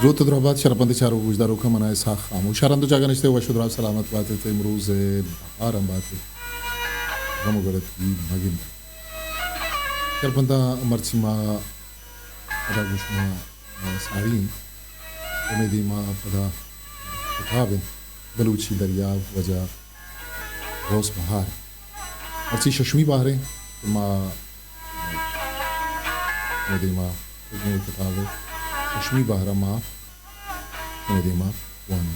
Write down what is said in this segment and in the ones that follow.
دروت ءُ دراہ بات شرپمندیں چاروک ءُ گوشداروکاں، من ءَ اسحاق خاموش ءَ رند ءُ جاگہ نشتگ، وش ءُ دراہ سلامت بات ات، امروز ءِ بہار ہم بات ات، غم ءُ گڑتی مگند۔ شرپمنداں، مرچی ما پدا گوں شما ساڑی ایں، کہ مئے دیما پدا کتاب انت، بلوچی دریاب، واجہ غوث بہار۔ مرچی ششمی بہر انت کہ ما، مئے دیما کتاب انت، ششمی بہر ءَ ما مئے دیما وانیں۔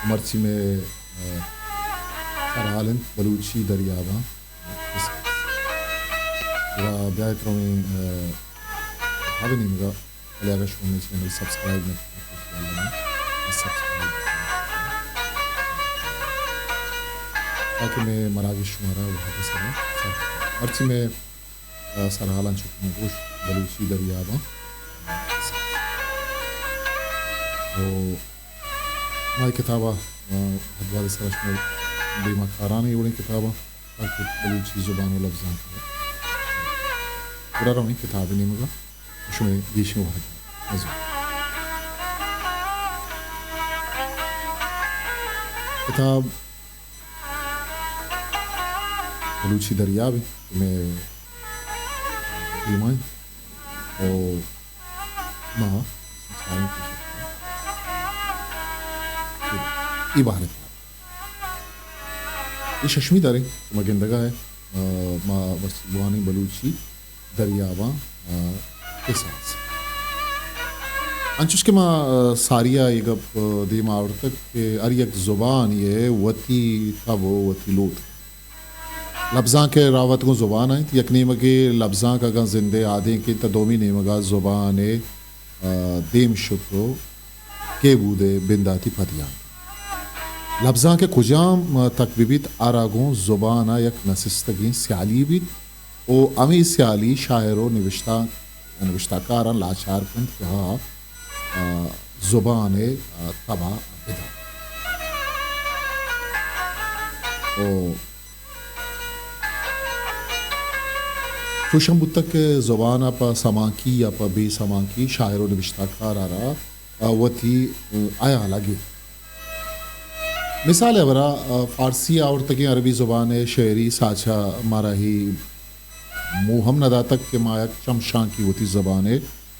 مرچی مئے، آ، سرحال انت بلوچی دریاباں۔ گڑا بیا ات رویں، آ، کتاب ءِ نیمگا، بلے اگاں شما مئے چینل سبسکرائب نہ کتگ، تو خیال نہ، سبسکرائب بکن، تاکہ مئے مراگش شمارا وہد ءِ سرا سر۔ مرچی مئے، آ، سرحالاں چو کہ من گوشت، بلوچی دریاباں۔ او ما اے کتاب ءَ، آ، وہد وہد ءِ سرا شمئے دیما کاران، اے وڑیں کتاباں، تاکہ بلوچی زبان ءُ لبزانک ءَ گڑا رویں کتاب ءِ نیمگا، شمئے گیشیں وہد ءَ نزور۔ کتاب بلوچی دریاب انت، مئے دیما انت۔ او ما چاریں کہ اے بہر ءِ، اے ششمی داریں، شما گندگا ہے، آ، ما بس وانیں بلوچی دریاباں، آ، کساس۔ انچوش کہ ما، آ، ساری ءَ اے گپ، آ، دیم آورتگ کہ ہر یک زبانے ءِ وتی تب ءُ وتی لوٹ۔ لبزانک ءِ راوت گوں زبان ءَ انت۔ یک نیمگے لبزانک اگاں زندے آدینک انت، تہ دومی نیمگا زبان ءِ، آ، دیم شت ءُ کیبود ءِ بنداتی پدیان۔ لبزانک ءِ کجام تک بہ بیت، آرا گوں زبان ءَ یک نسستگیں سیالی بیت ءُ ہمے سیالی شاعر ءُ نبشتہ، نبشتہ کاراں لاچار کنت کہ آ، آ، زبان ءِ، آ، تب ءَ بدنت۔ ءُ چوش ہم بوتگ کہ زبان ءَ پہ سماکی یا پہ بے سماکی شاعر ءُ نبشتہ کار ءَ را، آ، وتی، آ، ہیال ءَ گیت۔ مثال ءِ ہبرا، آ، فارسی ءَ آورتگیں عربی زبان ءِ شعری ساچ ءَ مارا اے موہ ہم نہ داتگ کہ ما یک چمشانکے وتی زبان ءِ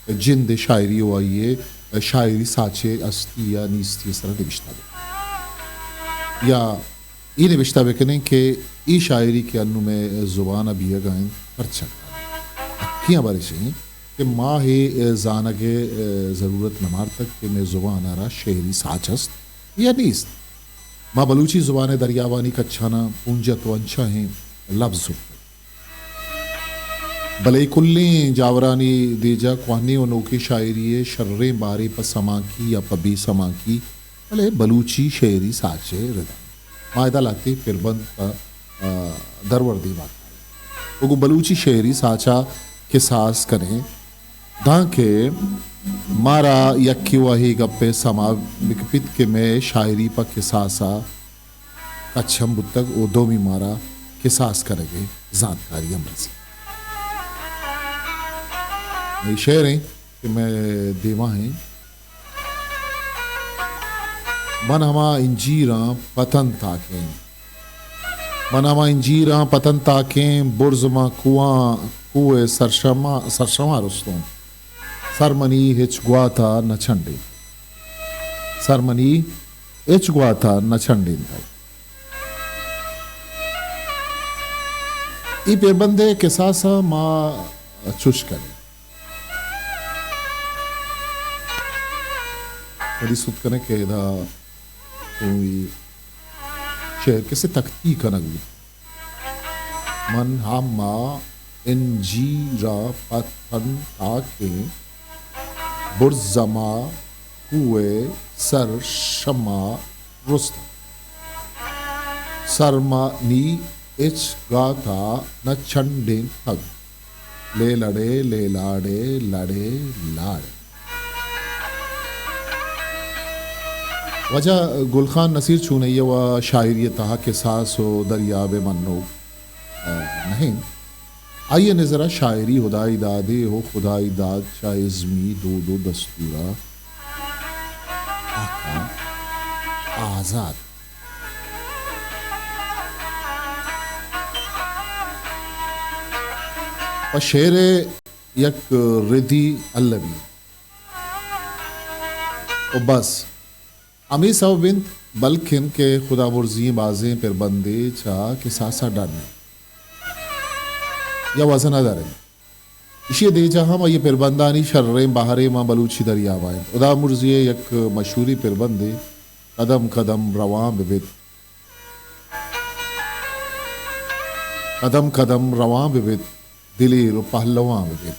جند ءِ شاعری ءُ آئی ءِ شاعری ساچ ءِ ہستی یا نیستی ءِ سرا نبشتہ بہ کنیں۔ یا اے نبشتہ بہ کنیں کہ اے شاعری کہ انوں مئے زبان ءَ بیئگ ءَ انت، پرچا؟ حقیں ہبر اش انت کہ ما اے زانگ ءِ ضرورت نہ مارتگ کہ مئے زبان ءَ را شعری ساچ است یا نیست۔ ما بلوچی زبان ءِ دریابانی کچھاناں پونجت ءُ انچاہیں لبز زرتگ۔ بلے اے کلیں جاورانی دیجا کوہنیں ءُ نوکیں شاعری ءِ شریں بارے پہ سماکی یا پہ بے سماکی، بلے بلوچی شعری ساچ ءِ ردا۔ ما ادا لہتے پربند پہ، آ، درور دیما کاریں ءُ گوں بلوچی شعری ساچ ءَ کساس کنیں، دانکہ مارا یکے ءُ اے گپ ءِ سما بکپیت کہ مئے شاعری پہ کساس ءَ کچ ہم بوتگ ءُ دومی مارا کساس کنگ ءِ زانتکاری ہم رسیت۔ اے شعر انت کہ مئے دیما انت۔ من ہما انجیراں پتن تاکیں، من ہما انجیراں پتن تاکیں، برز ماں کوہاں، کوہ ءِ سرشما، سرشما رستوں۔ سر منی ہچ گوات ءَ نہ چنڈینتگ۔ سر منی ہچ گوات ءَ نہ چنڈینتگ۔ اے پیربند ءِ کساس ءَ ما چوش کنیں۔ ولی سوت کنیں کہ ادا کوئی شعر کسے تختی کنگ بوت۔ من ہما انجیرا پتن تاکیں، برزما کوہ سر شما رستاں۔ سر منی ہچ گاتا نہ چنڈینتگ۔ لے لڑے، لے لاڑے، لڑے لاڑے۔ واجہ گل خان نصیر چونئی ءَ و شاعری ءِ تہا کساس ءُ دریاب ءِ منوک، آ، نہ انت۔ آئی ءِ نظر ءَ شاعری ہدائی دادے ءُ ہدائی داد چہ ازمی دود ءُ دستور ءَ آزات۔ پہ شعر ءِ یک ردی المی و بس۔ ہمے سوب انت بلکن کہ خدا مرزی ئیں بازیں پربندے چہ کساس ءَ ڈن انت یا وزن ءَ در انت۔ ایشی ءِ دیجہ ہم آئی ءِ پربندانی شریں بہرے ماں بلوچی دریاب ءَ انت۔ خدا مرزی ءِ یک مشہوریں پربندے، قدم قدم روان بہ بیت، قدم قدم روان بہ بیت، دلیر و پہلوان بہ بیت۔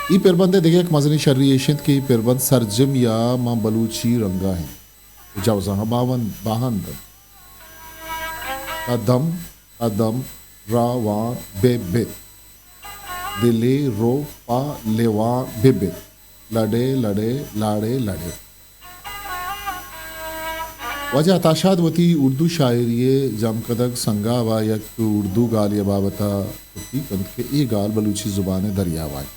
اے پربند ءِ دگہ یک مزنیں شری ایش انت کہ اے پربند سرجمی ءَ ماں بلوچی رنگ ءَ انت۔ جوزاں باوند، باہند انت۔ قدم قدم روان بہ بیت، دلیر و پہلوان بہ بیت۔ لڑے لڑے لاڑے لڑے۔ واجہ عطا شاد وتی اردو شاعری ءِ جم کدگ سنگاوا یک اردو گالے ءِ بابت ءَ کتی کنت کہ اے گال بلوچی زبان ءِ دریاب ءَ انت۔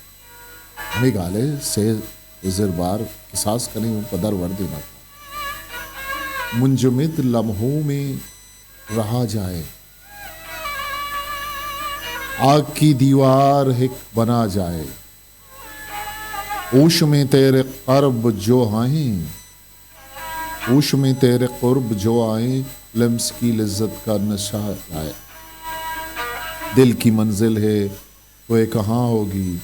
ہمے گال ءِ سے زربار کساس کنیں و پہ درور دیما کنیں۔ منجمد لمحوں میں رہا جائے، آگ کی دیوار ہک بنا جائے۔ ہوش میں تیرے قرب جو آئیں، ہوش میں تیرے قرب جو آئیں، لمس کی لذت کا نشہ جائے۔ دل کی منزل ہے تو یہ کہاں ہوگی،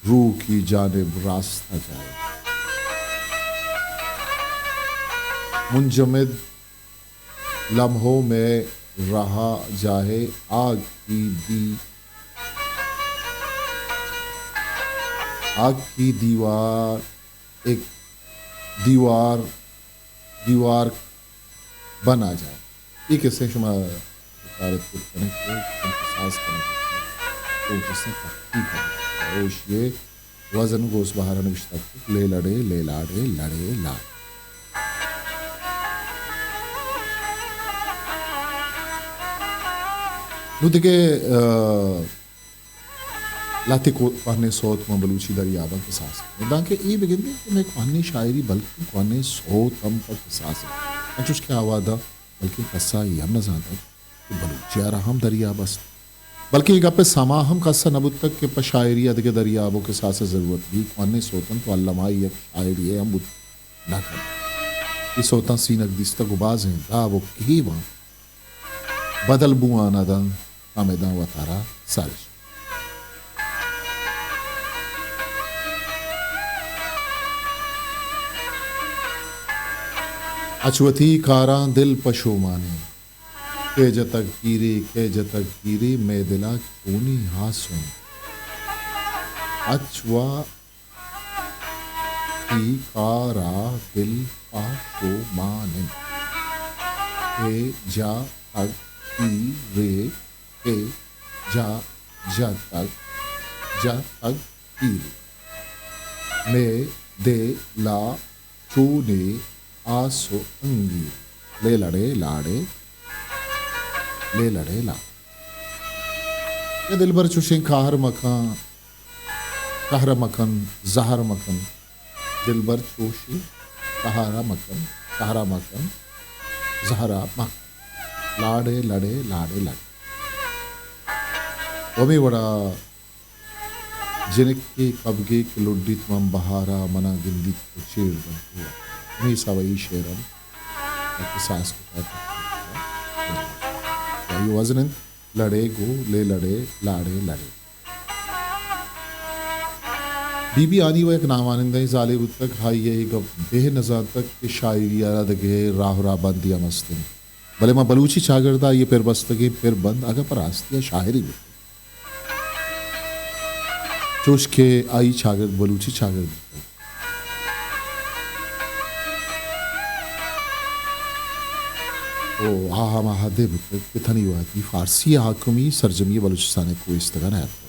روح کی جانب راستہ جائے۔ منجمد لمحوں میں رہا جائے، آگ کی دی-، آگ کی دیوار، ایک دیوار، دیوار بنا جائے۔ اے کسہ شما اشارت کت کنیں کہ کساس کنیں، او کسہ تختی کنیں۔ او اشی ءِ وزن گوس بہار ءَ نوشتہ کت، لے لڑے، لے لاڑے، لڑے لاڑ۔ نوں دگہ، آ، لہتے کو-، کوہنیں سوت ماں بلوچی دریاب ءَ کساس کنیں۔ دانکہ اے بگندیں کہ مئے کوہنیں شاعری بلکیں کوہنیں سوت ہم پہ کساس انت۔ انچوش کہ آ وہد ءَ بلکیں کس ءَ اے ہم نہ زانتگ کہ بلوچی ءَ را ہم دریاب است۔ بلکیں اے گپ ءِ سما ہم کس ءَ نہ بوتگ کہ پہ شاعری ءَ دگہ دریاب و کساس ءِ ضرورت بیت۔ کوہنیں سوت انت و الما اے یک شاعری ءِ ہم بوت نہ کنت۔ اے سوتاں سینگ دیستگ و بازیں داب و کیباں بدل بوان ءَ دنت، ہمداں وتارا سرش۔ اچ وتی کاراں دل پشومانیں، کئے جتگ تیرے، کئے جتگ تیرے، مئے دل ءَ چونیں آس انت۔ اچ و تی کار ءَ دل پشومان انت۔ اے جا تگ تیرے، اے جا جتگ، جتگ تیرے۔ مئے دل ءَ چونیں آس و انگیر۔ لے لڑے لاڑے، لے لڑے لاڑے۔ اے دلبر چوشیں قہر مکن، قہر مکن، زہر مکن۔ دلبر چوشیں قہر مکن، قہر مکن، زہر مکن۔ لاڑے لڑے، لاڑے لڑے۔ و ہمے وڑا جنکے کبگے کہ لڈیت من بہارا، منا گندیت تو چیر دنت۔ ہمے سوئی شعر ہم کساس کتا۔ آئی وزن انت لڑے گوں لے لڑے لاڑے لڑے۔ بی بی ہانی و یک ناموانندہیں زالے بوتگ، آئی ءَ اے گپ بہ نہ زانتگ کہ شاعری ءَ را دگہ راہ و راہبندے ہم است انت۔ بلے ماں بلوچی چاگرد ءَ آئی ءِ پر بستگیں پر بند اگاں پہ راستی ءَ شاعری بوتگ، چوش کہ آئی چاگرد بلوچی چاگرد بوتگ، او آ ہما حدے بوتگ کہ تنی وہدی فارسی ءِ حاکمی سرجمی بلوچستان ءِ کوہستگاں نیاتکگ۔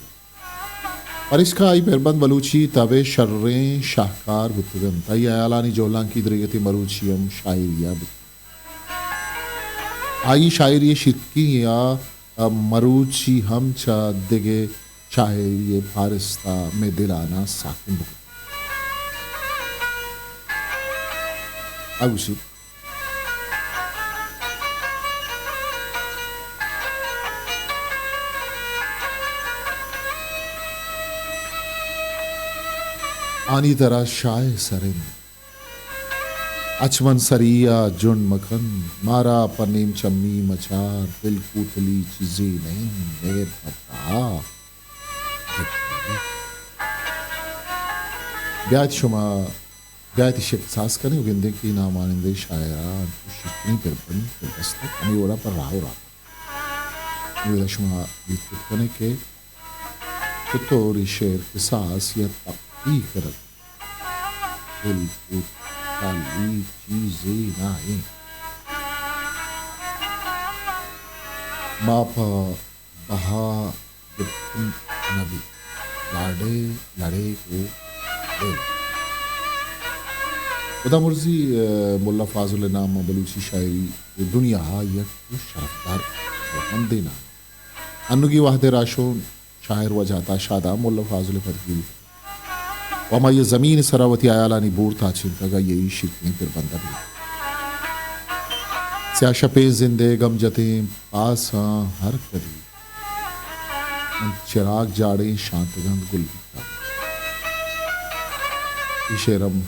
پریشکا آئی پربند بلوچی تب ءِ شریں شاہکار بوتگ انت۔ آئی ہیالانی جہلانکی دریگتیں مروچی ہم شاعری ءَ بوتگ۔ آئی شاعری ءِ شیرکنی ءَ مروچی ہم چہ دگہ شاعری ءِ پارست ءَ مئے دلاناں ساکن بوتگ۔ اگوشیت، آنی ترا شاہ سرن، اچ من سری ءَ جنڈ مکن، مارا پہ نیم چمی مچار، دل کوتلی چیزے نہ انت، مہر پہ تہا۔ بیایت شما، بیایت ایشی ءَ کساس کنیں و گندیں کہ نامانندیں شاعر ءَ انچو شیرکنیں پربند کہ دست ات، ہمے وڑا پہ راہ و راہ۔ امیت ءَ شما گیت کت کنیں کہ چطور اے شعر کساس یا تقدیر کنگ۔ دل کوتلی چیزے نہ انت، ما پہ بہا گپتن نہ بیت۔ لاڈے، لڑے گو دل۔ خدا مرزی، ءَ، ملا فاضل ءِ نام ءَ بلوچی شاعری ءِ دنیا ءَ یک شرفدار شرفمندیں نام۔ انوگی وہد ءِ راہشون شاعر واجہ عطا شاد ءَ ملا فاضل ءِ پدگیری کت و ہمائی ءَ زمین ءِ سرا وتی ہیالانی بور تاچینتگ، آئی ءِ اے شیرکنیں پربند ءَ بہ سیاہ شپیں زند ءِ گم جتیں پاساں ہر کدی انت چراگ جاڑیں شانتگ انت گل بیتگ۔ اے شعر ہم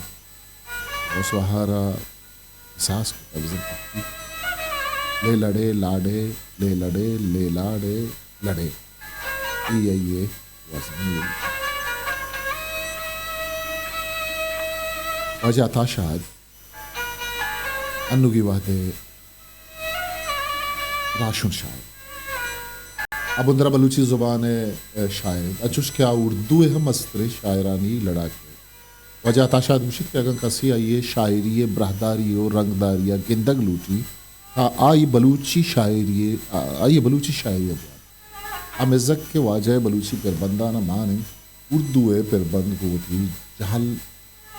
غوث بہار ءَ احساس کتگ، بزاں تحقیق۔ لے لڑے لاڈے، لے لڑے، لے لاڈے، لڑے۔ اے آئی ءِ وزنیں لڑی۔ واجہ عطا شاد انوگی وہد ءِ راہشون شاعر ءَ بندرا بلوچی زبان ءِ شاعر انت، انچوش کہ آ اردو ءِ ہم مستریں شاعرانی لڑاک ءَ۔ واجہ عطا شاد گوشیت کہ اگاں کسے آئی ءِ شاعری ءِ براہداری و رنگداری ءَ گندگ لوٹی، تا آئی بلوچی شاعری ءَ، آئی ءَ بلوچی شاعری ءَ بوان۔ ہمے زک کہ واجہ ءِ بلوچی پربندان ءَ مان انت، اردو ءِ پربند گوں وتی جہل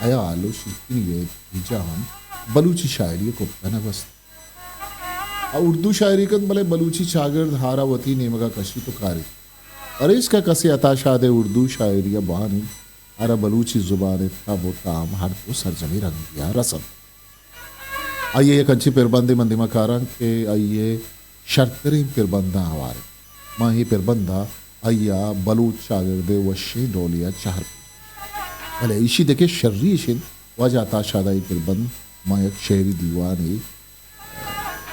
ہیال و شیرکنی ءِ گیجا ہم بلوچی شاعری ءَ کپتہ نہ گوست۔ آ اردو شاعری کنت، بلے بلوچی چاگرد ہارا وتی نیمگا کشیت و کاریت۔ پریشکا کسے عطا شاد ءِ اردو شاعری ءَ بوان انت، ہرا بلوچی زبان ءِ تب و تام ہر دو سرجمیں رنگی ءَ رسنت۔ آئی ءِ یک انچیں پربندے من دیما کاراں کہ آئی ءِ شرتریں پربنداں ہوار انت۔ ما اے پربند ءَ آئی ءَ بلوچ چاگرد ءِ وشیں ڈولے ءَ چہر پیش داشت۔ بلے ایشی دگہ شری اش انت، واجہ عطا شاد ءِ اے پربند ما یک شعری دیوانے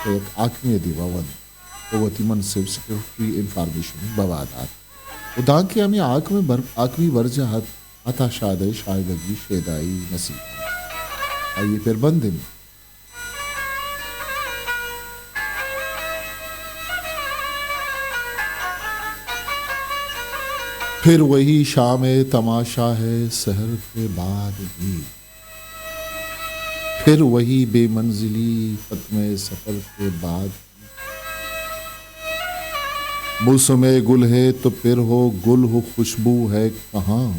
کہ یک حاکمے ءِ دیما ونت و وتی منصب سیکرٹری انفارمیشن بوا دات و دانکہ ہمے حاکم بر-، حاکمی برجاہ ات، عطا شاد ءِ شاہدگی شیدائی نصیب انت۔ آئی ءِ پربند انت۔ پھر وہی شام تماشا ہے سحر کے بعد بھی، پھر وہی بے منزلی ختم سفر کے بعد بھی۔ موسم گل ہے تو پھر ہو گل ہو، خوشبو ہے کہاں؟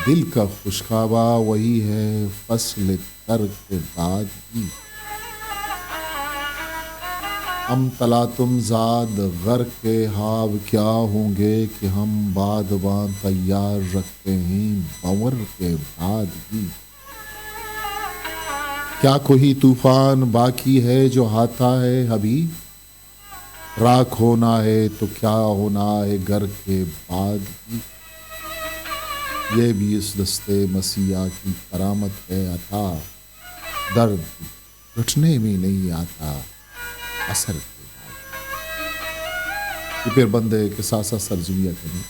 دل کا خشکاوا وہی ہے فصل تر کے بعد بھی۔ ہم تلاتم زاد غر کے ہاو کیا ہوں گے کہ ہم بادبان تیار رکھتے ہیں بھنور کے بعد بھی۔ کیا کوئی طوفان باقی ہے جو آتا ہے ابھی؟ راکھ ہونا ہے تو کیا ہونا ہے گھر کے بعد بھی۔ یہ بھی اس دستِ مسیحا کی کرامت ہے عطا، درد گھٹنے میں نہیں آتا، اثر کے بعد۔ اے پربند ءِ کساس ءَ سرجمی ءَ کنیں۔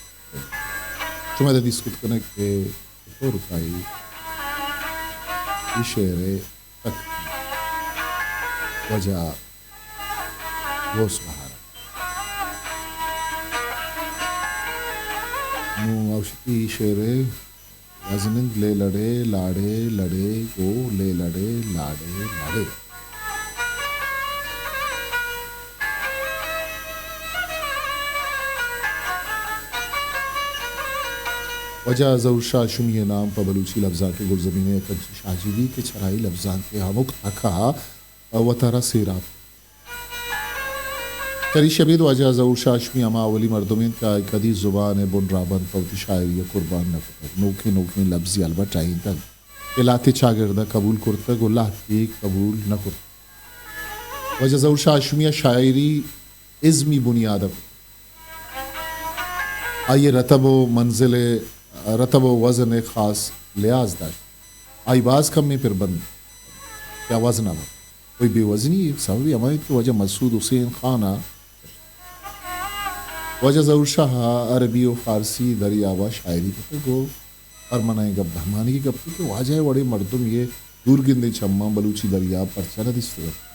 شما ادا دیست کت کنگ کہ چطور کائی اے شعر ءِ تک واجہ غوث بہار۔ نوں اوشتی شعر ءِ وزن انت، لے لڑے لاڑے لڑے گو لے لڑے لاڑے لڑے۔ واجہ ظہور شاہ ہاشمی ءِ نام پہ بلوچی لبزانک ءِ گلزمین ءِ یک انچیں شاہجیبی کہ چرائی لبزانک ءِ ہمک تک ءَ وتارا سیراپ۔ چریشی ءَ ابید واجہ ظہور شاہ ہاشمی ہما اولی مردم انت کہ آئی کدی زبان ءِ بن رہبند پہ وتی شاعری ءَ قربان نہ کتگ۔ نوکیں نوکیں لبزی البٹ آئینتگ۔ کہ لہتے چاگرد ءَ قبول کرتگ ءُ لہتے قبول نہ کرتگ۔ واجہ ظہور شاہ ہاشمی ءَ شاعری ازمی بنیاد ءَ کت۔ آئی ءِ رتب ءُ منزل ءِ، رتب ءُ وزن ءِ خاص لحاظ داشت۔ آئی باز کمیں پربند کہ آ وزن ءَ بنت۔ کوئی بے وزنی ءِ سببے ہما انت کہ واجہ مسعود حسین خان ءَ، واجہ ظہور شاہ ءَ عربی ءُ فارسی دریاب ءَ شاعری کتگ ءُ پر من ءَ اے گپ دہمانگی گپے کہ واجہ ءِ وڑیں مردمے ءِ دور گندیں چماں بلوچی دریاب پرچا نہ دیستگ ات۔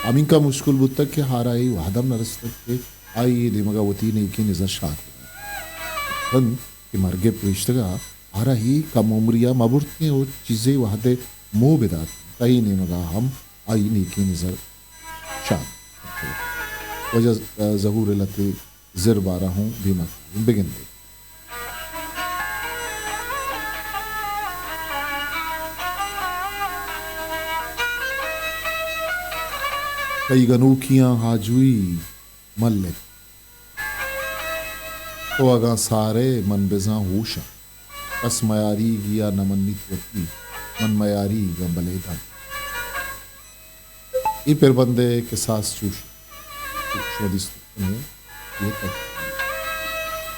ہمینکا مشکل بوتگ کہ آرا اے وہد ہم نہ رستگ کہ آئی اے نیمگا وتی نیکیں نظر شات بدنت۔ انت کہ مرگ ءِ پریشتگا آرا اے کم عمریا مہ برتیں ءُ چیزے وہدے موہ بداتیں، تہ اے نیمگا ہم آئی نیکیں نظر شات۔ واجہ ظہور ءِ لہتے زر بارا ہوں دیما کاریں۔ بگندے۔ تئی گنوکیاں آجوئی ملک۔ تو اگاں سارئے من بزاں ہوشاں۔ کس میاریگیا نہ منیت وتی، من میاریگاں بلے داں۔ اے پربند ءِ کساس چوش، چوش شما دیست کنئے، اے تک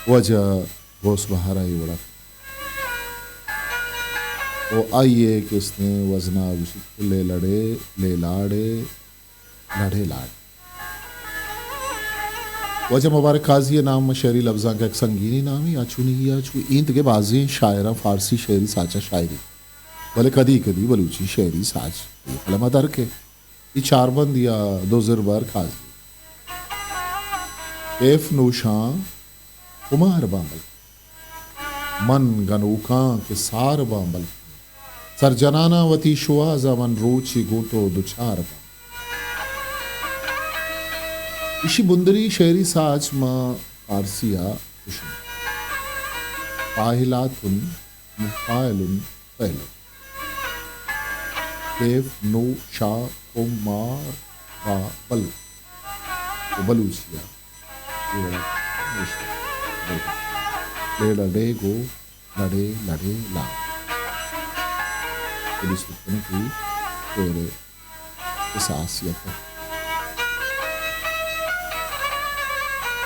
واجہ غوث بہار ءَ اے وڑا ءُ آئی ءِ کہ استیں وزنا گوشیت کہ لے لڑے، لے لاڑے، لڑے لاڑ۔ واجہ مبارک قاضی ءِ نام شعری لبزانک ءِ یک سنگینیں نامے، آ چونی ءَ چو اے دگہ بازیں شاعراں فارسی شعری ساچ ءَ شاعری، بلے کدی کدی بلوچی شعری ساچ اے قلم ءَ در کئیت۔ اے چاربند یا دو زر بار قاضی۔ کیف نوشاں خمار باں بلکیں، من گنوکاں کہ سار باں بلکیں، سرجناناں وتی شوہاز ءَ من روچے گوں تو دچار باں۔ ایشی بندری شعری ساچ ما فارسی ءَ گوشیں۔ فاعلاتن، مفاعلن، فعلن۔ کیف نو شا کمار با بل۔ و بلوچی ءَ اے وڑا نوشتہ۔ لیڑ ءَ ڈیگو لڑے لڑے لا۔ پولیس لکھنے کی تیرے احساسیت۔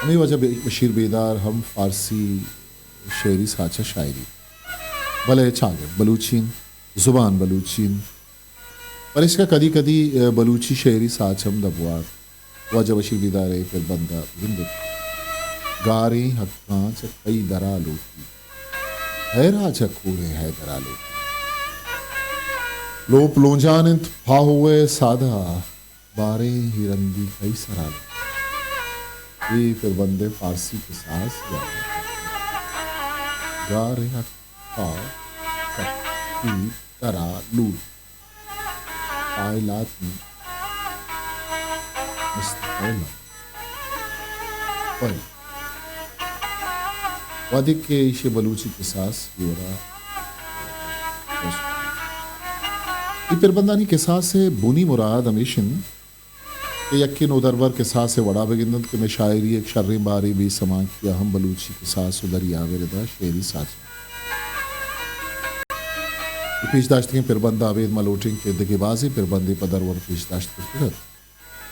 ہمے واجہ بے-، بشیر بیدار ہم فارسی شعری ساچ ءَ شاعری، بلے چاگرد بلوچی انت، زبان بلوچی انت۔ پریشکا کدی کدی، ءَ، بلوچی شعری ساچ ہم دپ وارت۔ واجہ بشیر بیدار ءِ پربند ءَ بگندیت۔ گاریں حقاں چہ کئی درا لوٹی، حیرا چہ کوریں حیدرا لوٹی۔ لوپ لونجان انت پاہو ءِ سادہ، باریں ہیرندی کئی سرا لوٹی۔ اے پربند ءِ فارسی کساس یا گاریں حقاں چہ کئی درا لوٹی۔ فاعلات مستقل فعل۔ وہدے کہ ایشی بلوچی کساس اے وڑا۔ اے پربندانی کساس ءِ بنی مراد ہمیش انت کہ یکے نودربر کساس ءِ وڑا بگند انت کہ مئے شاعری ءِ یک شریں بارے بے سمانکی ءَ ہم بلوچی کساس و دریاب ءِ ردا شعری ساچ انت۔ اے پیش داشتگیں پربند ءَ ابید ما لوٹیں کہ دگہ بازیں پربندے پہ درور پیش داشت کرتگ ات۔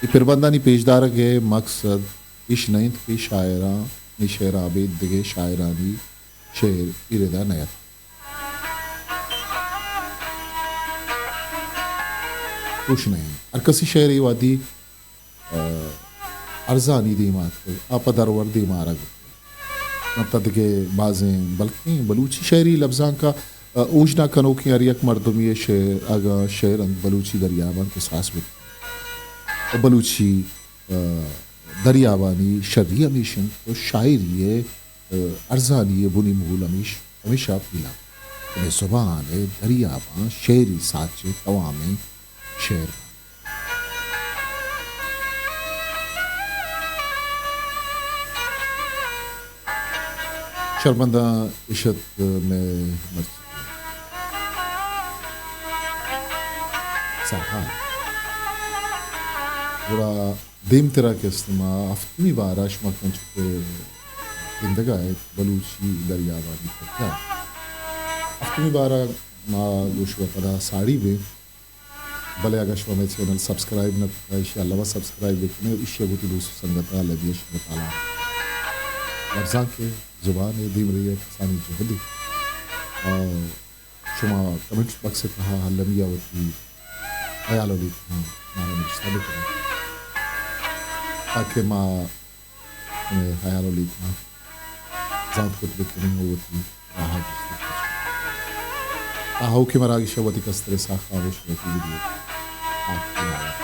اے پربندانی پیش دارگ ءِ مقصد ایش نہ انت کہ شاعراں، اے شعر ءَ ابید دگہ شاعرانی شعر اے ردا نیاتک۔ چوش نہ انت۔ ہر کسی شعر اے وہدی، ءَ، ارزانی دیم ءَ اتکگ، آ پہ درور دیم ءَ آرگ بوتگ۔ نہ تہ دگہ بازیں بلکیں بلوچی شعری لبزانک ءَ، ءَ، اوژنا کنوکیں ہر یک مردمے ءِ شعر، اگاں شعر انت بلوچی دریاباں کساس بوت۔ و بلوچی، ءَ، دریابانی شری ہمیش انت و شاعری ءِ، ءَ، ارزانی ءِ بنی مول ہمیش۔ ہمیشا پیلان کہ مئے زبان ءِ دریاباں شعری ساچ ءِ توامیں شعر۔ شرمنداں اش ات مئے مرچی ساہا۔ گڑا دیمترا کہ است ما ہفتمی بارا شما کنچو کہ گندگا ات بلوچی دریابانی پتہ۔ ہفتمی بارا ما گوں شما پدا ساڑی بیں، بلے اگاں شما مئے چینل سبسکرائب نہ کتگ، ایشی ءَ الّما سبسکرائب بکن ات، ایشی ءَ گوں وتی دوست ءُ سنگتاں الّمی ءَ شنگ ات۔ لبزانک ءِ زبان ءِ دیمروی ءَ کسانیں جہدے۔ آ، شما کمنٹ باکس ءِ تہا الّمی ءَ وتی ہیال ءُ لیکہاں مارا نبشتہ بکن ات، تاکہ ما شمئے ہیال ءُ لیکہاں زانت کت بکنیں ءُ وتی راہ ءَ گیشتر کشیں۔ آہوکیں مراگش ءَ وتی کستریں ساہ خاموش بوتی ویڈیو آخری آیت۔